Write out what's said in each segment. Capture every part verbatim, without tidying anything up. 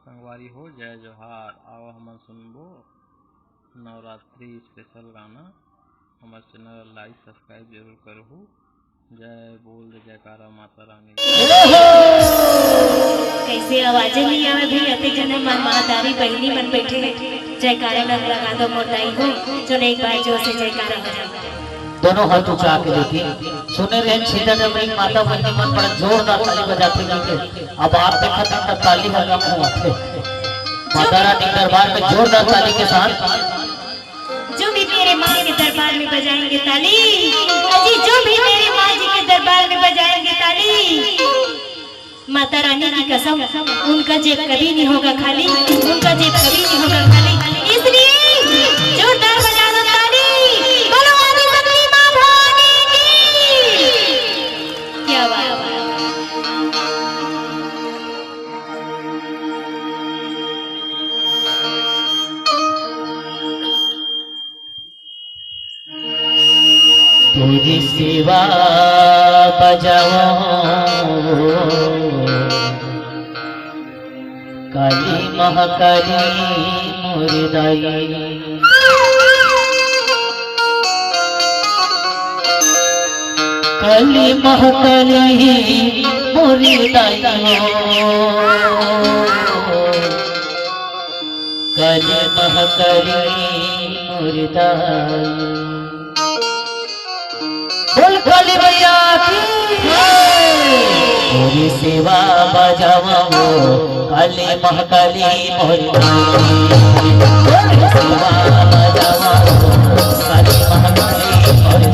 संगवारी हो, जय जोहार। आवा हमन सुनबो नवरात्रि स्पेशल गाना। हमर चैनल ला लाइक सब्सक्राइब जरूर करहू। जय बोल दे जयकारा माता रानी। कैसे आवाज नहीं आवे भाई? अते जने मन महतारी बहिनी मन बैठे जयकारा लग लगा दो मोर दाई हो। चलो एक बार जोर से जयकारा हो जाए। दोनों हाथ उठा के लेकिन सुने रहे छीटा डबरी माता बहिनी मन बड़ा जोरदार ताली बजाते लेके। अब आप देखत हन त ताली ह कम होवत हे। माता रानी दरबार में जोरदार ताली के साथ। जो भी मेरे माँ के दरबार में बजाएंगे ताली, अजी जो भी मेरे माँ जी के दरबार में बजाएंगे ताली, माता रानी की कसम, उनका जेब कभी नहीं होगा खाली, उनका जेब कभी नहीं होगा खाली। इसलिए जोरदार बजा दो ताली, बोलो आदि शक्ति माँ भवानी की। क्या बात है। तोरी सेवा बजाओ काली महाकाली मोर दाई। काली महाकाली मोर दाई। काली महाकाली मोर दाई। बोल काली मैया की। मोरी सेवा बजावा हो, काली महाकाली मोरी। मोरी सेवा बजावा हो, काली महाकाली मोरी।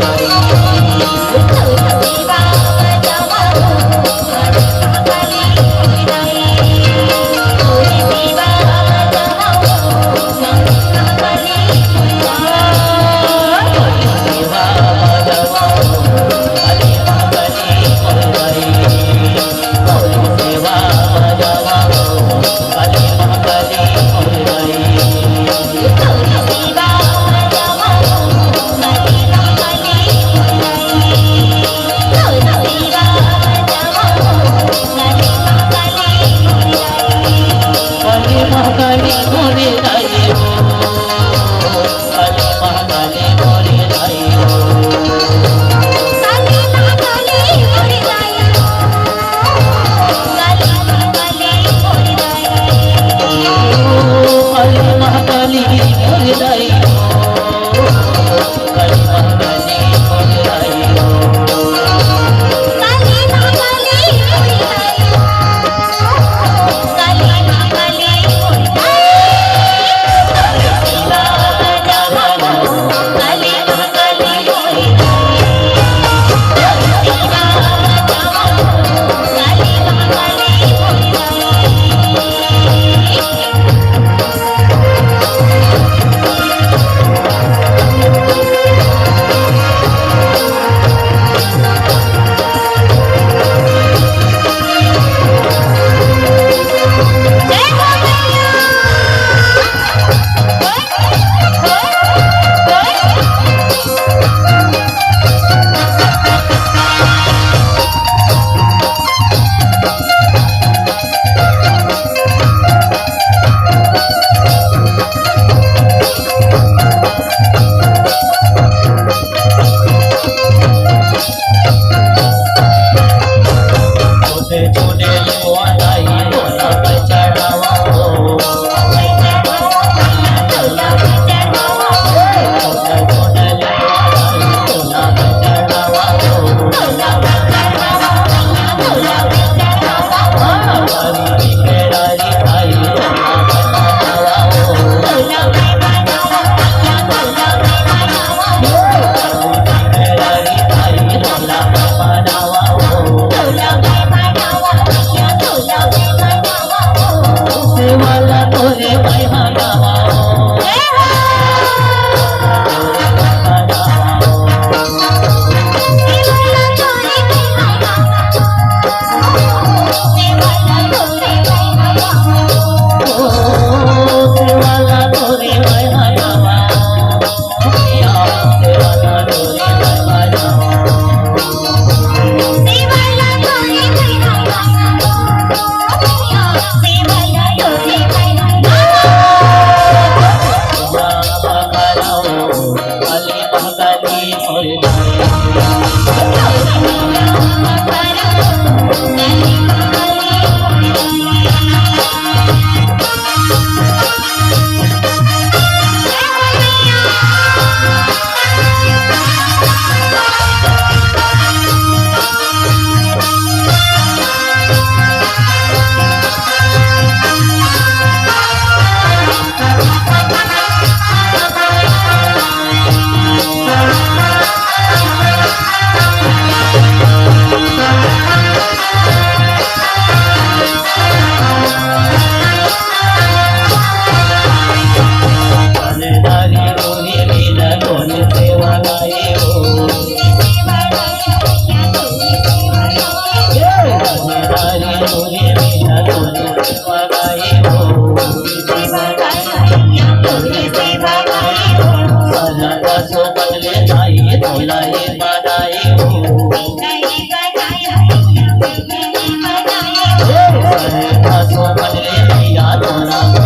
सोहन ले भैया रोना।